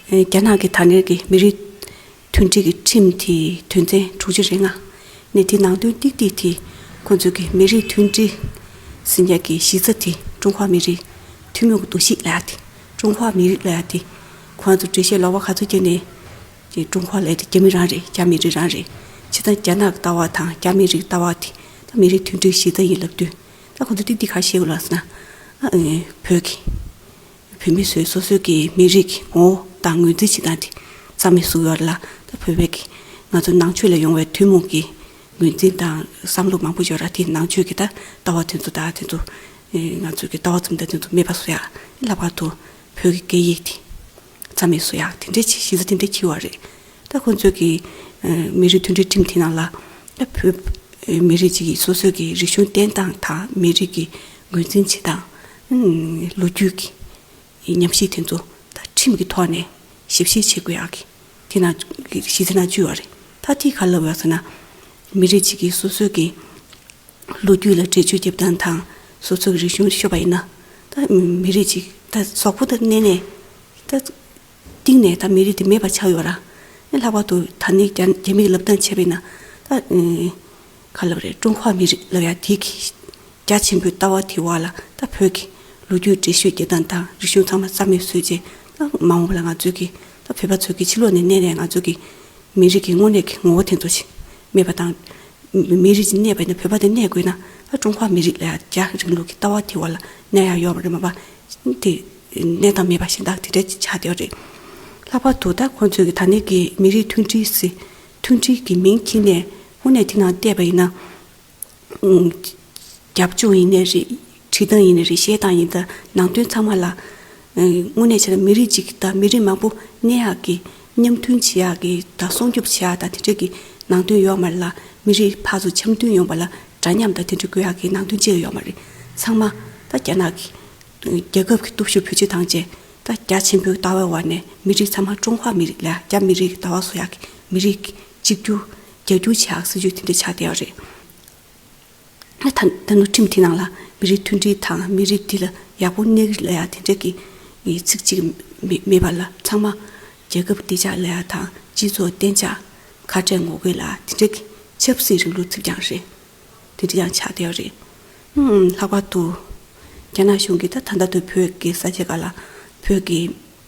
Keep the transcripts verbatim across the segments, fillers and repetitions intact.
རྒྱ་ནག་གི་ད་ནས་ཀྱི་མི་རིགས་མཐུན་སྒྲིལ་གྱི་ཁྲིམས་དེ་དོན་ཚན་དྲུག་ཅུ་རེ་ལྔ་ནས་དེ་ནང་དོན་ཏིག་ཏིག་དེ་ཁོང་ཚོས་ཀྱི་མི་རིགས་མཐུན་སྒྲིལ་ཟེར་མཁན་གྱི་གཞི་རྩ་དེ་ཀྲུང་ཧྭ་མི་རིགས་ཐུན་མོང་གི་འདུ་ཤེས་ལབ་ཡ་དེ། ཀྲུང་ཧྭ་མི་རིགས་ལབ་ཡ་དེ་ཁོང་ཚོ་འགྲེལ་བཤད་ལོག་པ་ག་ཚོད་བརྒྱབ་ནས་དེ་ཀྲུང་ཧྭ་ལབ་ཡ་དེ་རྒྱ་མི་རང་རེད། རྒྱ་མི་རིགས་རང་རེད། བྱས་ཙང་རྒྱ་ནག་གི་ལྟ་བ་དང་རྒྱ་མི་རིགས་ལྟ་བ་དེ་ད་མི་རིགས་མཐུན་སྒྲིལ་གཞི་རྩ་ཡིན་ལབ་དུས། ད་ཁོང་ཚོ་ཏིག་ཏིག་ག་བཤད་དགོས་ལབ་ཟེར་ན། ཨ་ཨེ་བོད་ཀྱི་བོད་མི་ཚོས་སོ་སོའི་གི་མི་རིགས་ཀྱི་ངོ་བོ་དང་ངོས་འཛིན་བྱེད་སྟངས་དེ་རྩ་མེད་བཟོ་ཡོད་ལ། ད་བོད་པའི་གི་ང་ཚོ་ནང་ཆོས་ལ་ཡོང་བའི་ཐུན་མོང་གི་ངོས་འཛིན་དང་བསམ་བློ་མང་པོ་ཡོད་ར། དེ་ནང་ཆོས་ཀྱི་ད་ལྟ་བ་དེ་ཚོ་ད་དེ་ཚོ་ཨེ་ང་ཚོའི་གི་ལྟ་བ་ཙམ་ད་དེ་ཚོ་མེད་པ་བཟོ་ཡ། ལྷག་པར་དུ་བོད་ཀྱི་སྐད་ཡིག་དེ་རྩ་མེད་བཟོ་ཡ་དེ་འདྲའི་ཆེ་གཞི་རྩ་དེ་འདྲའི་ཆེ་བ་རེད། ད་ཁོང་ཚོས་ཀྱི་ཨེ་མི་རིགས་མཐུན་སྒྲིལ་ཁྲིམས་དེ་ནང་ལ་ད་བོད་ཨེ་མི་རིགས་གཅིག་གིས་སོ་སོའི་གི་རིག་གཞུང་བསྟེན་སྟངས་དང་མི་རིགས་ཀྱི་ངོས་འཛིན་བྱེད་སྟངས། ཨུམ་ལོ་རྒྱུས་ཀྱི་ཉམས་ཞིབ་དེ་ཚོ་ད་ཁྲིམས་ཀྱི་ཐོག་ནས་ཞིབ་བཤེར་བྱེད་དགོས་ཡག་གི་དེ་ནང་གི་གཞི་རྩ་ནང་བཅུག་ཡོད་རེད། ད་དེ་ག་ལབ་ཡོད་ཟེར་ན། མི་རིགས་གཅིག་གིས་སོ་སོའི་གི་ལོ་རྒྱུས་ལ་འགྲེལ་བརྗོད་རྒྱབ་སྟངས་དང་སོ་སོའི་གི་རིག་གཞུང་ཤོད་པ་ཡིན་ན། ད་མི་རིགས་གཅིག་ད་གཟུགས་པོ་དང་གནས་ནས་ད་གཏིང་ནས་ད་མི་རིགས་དེ་མེད་པ་ཆགས་ཡོད་ར། ཨེ་ལྷག་པར་དུ་ད་ནི་རྒྱ་རྒྱ་མི་གི་ལབ་སྟངས་བྱས་པ་ཡིན་ན། ད་ཨེ་ག་ལབ་རེད། ཀྲུང་ཧྭ་མི་རིགས་ལབ་ཡ་དེ་གི་རྒྱ་ཆེན་པོའི་ལྟ་བ་དེ་བ་ལ་ད་བོད་ཀྱི་ལོ་རྒྱུས་འགྲེལ་བཤད་རྒྱག་སྟངས་དང་རིག་གཞུང་ཚང་མ་རྩ་མེད་བཟོས་རྗེས། ད་མ་འོངས་པ་ལ་ང་ཚོས་ཀྱི་ད་བོད་པ་ཚོས་ཀྱི་ཕྱི་ལོགས་ནས་གནས་ནས་ང་ཚོས་ཀྱི་མི་རིགས་ཀྱི་དངོས་གནས་ཀྱི་ངོ་བོ་དེ་ཚོ་ཞིག་མེད་པ་དང་། མི་རིགས་ཀྱི་གནས་པ་ཡིན་ན་བོད་པ་དེ་གནས་དགོས་ན་ད་ཀྲུང་ཧྭ་མི་རིགས་ལ་ཡ་རྒྱ་རིང་ལུགས་ཀྱི་ལྟ་བ་དེ་བ་ལ་གནས་ཡ་ཡོད་པ་རེད། མ་པ་དེ་གནས་སྟངས་མེད་པ་གཞན་དག་དེ་འདྲ་ཅིག་ཆགས་བསྡད་ཡོད་རེད། ལྷག་པར་དུ་ད་ཁོང་ཚོས་ཀྱི་ད་ནས་ཀྱི་མི་རིགས་མཐུན་སྒྲིལ་ཟེར། མཐུན་སྒྲིལ་གྱི་མིང་འཁྱེར་ནས་དངོས་གནས་དེ་ནང་བལྟས་པ་ཡིན་ན། ཨུམ། རྒྱབ་ལྗོངས་ཡིན་ནའི་རེད། བྲིས་སྟངས་ཡིན་ནའི་རེད། བཤད་སྟངས་ཡིན་ད་ནང་དོན་ཚང་མ་ལ། ཨེ་དངོས་གནས་བྱས་ན་མི་རིགས་གཅིག་དང་མི་རིགས་མང་པོ་གནས་ཡག་གི་མཉམ་མཐུན་བྱེད་ཡག་གི་ད་སྲུང་སྐྱོབ་བྱེད་ཡག་ད་དེ་འདྲ་གི་ནང་དོན་ཡོད་མ་རེད་ལ། མི་རིགས་ཕར་ཚུར་འཆམ་མཐུན་ཡོང་བ་ལ་འདྲ་མཉམ་ད་དེ་འདྲ་དགོས་ཡག་གི་ནང་དོན་ཅི་ཡང་ཡོད་མ་རེད། ཚང་མ་ད་རྒྱ་ནག་གི་རྒྱལ་ཁབ་ཀྱི་སྟོབས་ཤུགས་བེད་སྤྱོད་བཏང་རྗེས་ད་རྒྱ་ཆེན་པོའི་ལྟ་བའི་འོག་ནས་མི་རིགས་ཚང་མ་ཀྲུང་ཧྭ་མི་རིགས་ལ་རྒྱ་མི་རིགས་ཀྱི་ལྟ་བ་བཟོ་ཡག་གི་མི་རིགས་གཅིག་གྱུར་རྒྱ་སྒྱུར་བྱེད་ཡག་སྲིད་ཇུས་དེ་འདྲ་ཆགས་བསྡད་ཡོད་རེད། ད་ད་ནུ་ཁྲིམས་དེ་ནང་ལ་མི་རིགས་མཐུན་སྒྲིལ་དང་མི་རིགས་དེ་ལ་ཡག་པོ་གནས་ལ་ཡ་དེ་འདྲ་གི་ཚིག་གཅིག་མེད་མེད་པ་ལ་ཚང་མ་རྒྱལ་ཁབ་བདེ་འཇགས་ལ་ཡ་དང་སྤྱི་ཚོགས་གཏན་འཇགས་ཁ་བྲལ་ངོ་རྒོལ་ལ་དེ་འདྲ་གི་ཆབ་སྲིད་རིང་ལུགས་ཚིག་རྐྱང་རེད། དེ་འདྲ་ཡང་ཆགས་བསྡད་ཡོད་རེད། ཧུམ། ལྷག་པར་དུ་རྒྱ་ནག་གཞུང་གིས་ད་ད་ལྟ་དུ་བོད་ཀྱི་ས་ཆ་ཁག་ལ་བོད་ཀྱི་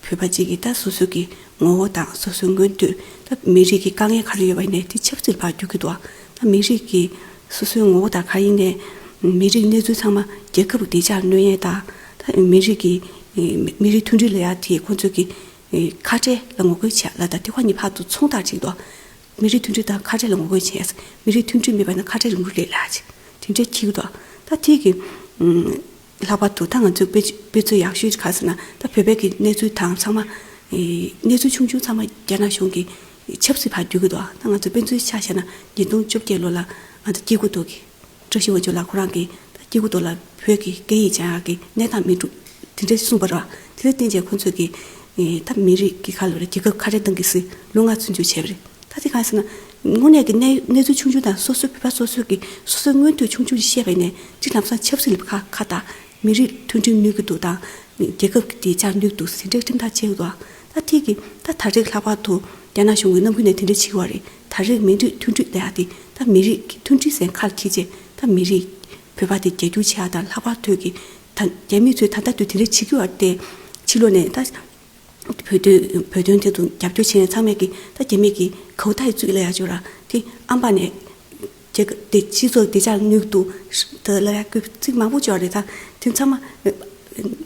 བོད་པ་གཅིག་གིས་ད་སོ་སོ་གི་ངོ་བོ་དང་སོ་སོའི་མངོན་འདོད་ད་མི་རིགས་ཀྱི་དཀའ་ངལ་ག་རེ་ཡོད་པ་ཡིན་ནའི་དེ་ཆབ་སྲིད་ལ་ཕར་བསྒྱུར་གྱི་འདུག་ད་མི་རིགས་ཀྱི་སོ་སོའི་ངོ་བོ་དང་ག་ཡིན་ནའི་མི་རིགས་གནས་ཚུལ་ཚང་མ་རྒྱལ་ཁབ་བདེ་འཇགས་གནོད་ཡས་དང་ད་མི་རིགས་ཀྱི་མི་རིགས་མཐུན་སྒྲིལ་ལ་ཡ་དེ་ཁོང་ཚོ་གི་ཁ་བྲལ་ལ་ངོ་རྒོལ་བྱས་ལ་ད་དེ་ཁོ་གཉིས་ཕར་ཚུར་མཚུངས་རྟགས་བྱེད་ཀྱི་འདུག་མི་རིགས་མཐུན་སྒྲིལ་དང་ཁ་བྲལ་ལ་ངོ་རྒོལ་བྱས། མི་རིགས་མཐུན་སྒྲིལ་མེད་པ་ན་ཁ་བྲལ་རིང་པོ་རེད་ལབ་ཅིག་དེ་འདྲའི་འཁྱེར་གྱི་འདུག་ད་དེ་གི་ཨུམ། ལྷག་པར་དུ་ད་ང་ཚོའི་དཔེ་དཔེ་མཚོན་ཡག་ཤོས་ག་ཟེར་ན་ད་བོད་པའི་གི་གནས་ཚུལ་དང་ཚང་མ་ཨེ་གནས་ཚུལ་ཆུང་ཆུང་ཚང་མ་རྒྱ་ནག་གཞུང་གི་ཆབ་སྲིད་ཕར་བསྒྱུར་གྱི་འདུག་ད་ང་ཚོ་དཔེ་མཚོན་ཆ་བཞག་ན་ཉིས་སྟོང་བཅོ་བརྒྱད་ལོ་ལ་ང་ཚོ་སྐྱེ་དགུ་ཐོག་གི་བཀྲ་ཤིས་དབང་ཕྱུག་ལགས་ཁོ་རང་གིས་ད་སྐྱེ་དགུ་ཐོག་ལ་བོད་ཀྱི་སྐད་ཡིག་སྦྱང་ཡག་གི་གནས་སྟངས་མི་འདུག་དེ་འདྲ་གསུངས་པ་རེད་བ། དེ་ལ་བརྟེན་བྱས་ཁོ་ཚོས་ཀྱི་ཨེ་ད་མི་རིགས་ཀྱི་ཁ་ལ་རྒྱལ་ཁབ་ཁ་བྲལ་གཏོང་གི་སྲིད་ལོ་ལྔ་བཙོན་འཇུག་བྱས་པ་རེད། ད་དེ་གང་ཟེར་ན། དངོས་གནས་ཀྱི་གནས་གནས་ཚུལ་ཆུང་ཆུང་དང་སོ་སོའི་བོད་པ་སོ་སོའི་གི་སོ་སོའི་མངོན་འདོད་ཆུང་ཆུང་ཞིག་བཤད་པ་ཡིན་ནའི་ཅི་ལམ་སང་ཆབ་སྲིད་ལ་ཁ་ཁ་བཏགས་མི་རིགས་མཐུན་སྒྲིལ་གནོད་ཀྱི་འདུག་དང་། རྒྱལ་ཁབ་ཀྱི་བདེ་འཇགས་གནོད་ཀྱི་འདུག་ཟེར་འདྲའི་ཁྲིམས་ཐག་བཅད་ཀྱི་འདུག་ད་ཐིག་གི་ད་ད་རེས་ལྷག་པར་དུ་རྒྱ་ནག་གཞུང་གི་ནམ་རྒྱུན་ནས་དེ་འདྲ་བྱེད་ཀྱི་ཡོད་རེད། ད་རེས་མི་རིགས་མཐུན་སྒྲིལ་ལབ་ཡག་དེ་ད་མི་རིགས་ཀྱི་མཐུན་སྒྲིལ་ཟེར་ཁ་ལ་འཁྱེར་བྱས་ད་མི་རིགས་བོད་པ་དེ་རྒྱ་སྒྱུར་བྱེད་ཡག་དང་ལྷག་པར་དུ་གི་ད་རྒྱ་མི་ཚོས་ད་ལྟ་དུས་དེ་འདྲ་བྱེད་ཀྱི་ཡོད་རེད་དེ། ཕྱི་ལོགས་ནས་ད། བོད་དོན་བོད་དོན་དེ་ཚོ་རྒྱབ་སྐྱོར་བྱས་ནས་ཚང་མས་ཀྱི་ད་རྒྱ་མི་གི་གའུ་ཐའི་ཙུའི་ལབ་ཡག་ཅིག་ཡོད་ར་དེ་ཨམ་པ་ནས་རྒྱལ་ཁབ་དེ་སྤྱི་ཚོགས་བདེ་འཇགས་གནོད་འདུག་ད་ལབ་ཡག་སྐད་ཚིག་མང་པོ་ཅིག་ཡོད་རེད། ད་དེ་ཚང་མ་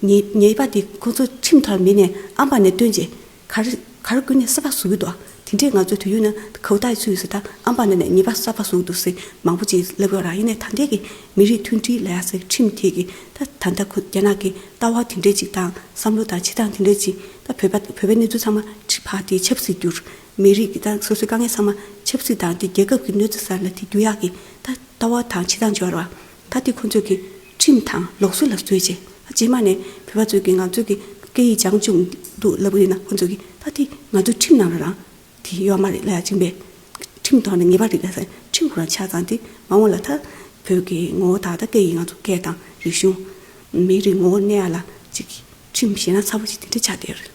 ཉེས་ཉེས་པ་དེ་ཁོ་ཚོ་ཁྲིམས་ཐོག་མེད་ནས་ཨམ་པ་ནས་བཏོན་རྗེས་ག་རེ་ག་རེ་བརྒྱུད་ནས་གསར་པ་བཟོ་གི་འདུག་དེ་འདྲས་ང་ཚོའི་དུས་ཡུན་ནང་གའུ་ཐའི་ཙུའི་ཟེར་ད་ཨམ་པ་ནས་ནས་ཉེས་པ་གསར་པ་བཟོ་གི་འདུག་ཟེར་མང་པོ་ཅིག་ལབ་ཡོད་ར། ཡིན་ནའི་ད་ལྟའི་གི་མི་རིགས་མཐུན་སྒྲིལ་ལབ་ཡག་ཟེར་ཁྲིམས་དེ་གི་ད་ད་ལྟ་ཁོ་རྒྱ་ནག་གི་ལྟ་བ་དེ་འདྲས་ཅིག་དང་བསམ་བློ་དང་བྱེད་སྟངས་དེ་འདྲས་ཅིག་ད་བོད་པ་བོད་པའི་གནས་ཚུལ་ཚང་མ་ཕར་དེ་ཆབ་སྲིད་བསྒྱུར། མི་རིགས་ཀྱི་ད་སོ་སོའི་དཀའ་ངལ་ཚང་མ་ཆབ་སྲིད་དང་དེ་རྒྱལ་ཁབ་ཀྱི་གནོད་འཚེ་ས་ལ་དེ་བསྒྱུར་ཡག་གི་ད་ལྟ་བ་དང་བྱེད་སྟངས་འབྱོར་བ། ད་དེ་ཁོང་ཚོས་ཀྱི་ཁྲིམས་དང་ལུགས་སྲོལ་ལ་བཟོས་བྱས་རྗེས་མ་ནས་བོད་པ་ཚོས་ཀྱི་ང་ཚོས་ཀྱི་སྐད་ཡིག་སྦྱང་བཅུག་འདུག་ལབ་གི་ཡིན་ན་ཁོང་ཚོས་ཀྱི་ད་དེ་ང་ཚོའི་ཁྲིམས་ནང་ལ་རང་དེ་ཡོད་མ་རེད་ལབ་ཡ་ཅིག་པས། ཁྲིམས་ཐོག་ནས་ངེས་པ་རེད་ལ་ཟེར་ཁྲིམས་ཁོ་རང་ཆགས་ཙང་དེ་མ་འོངས་ལ་ད་བོད་ཀྱི་ངོ་བོ་དག་ད་སྐད་ཡིག་ང་ཚོ་སྐད་དང་རིག་གཞུང་། མི་རིགས་ངོ་བོ་གནས་ཡ་ལ་ཅིག་ཁྲིམས་གཞི་ན་ཚ་པོ་ཅིག་དེ་འདྲ་ཆགས་བསྡད་ཡོད་རེད།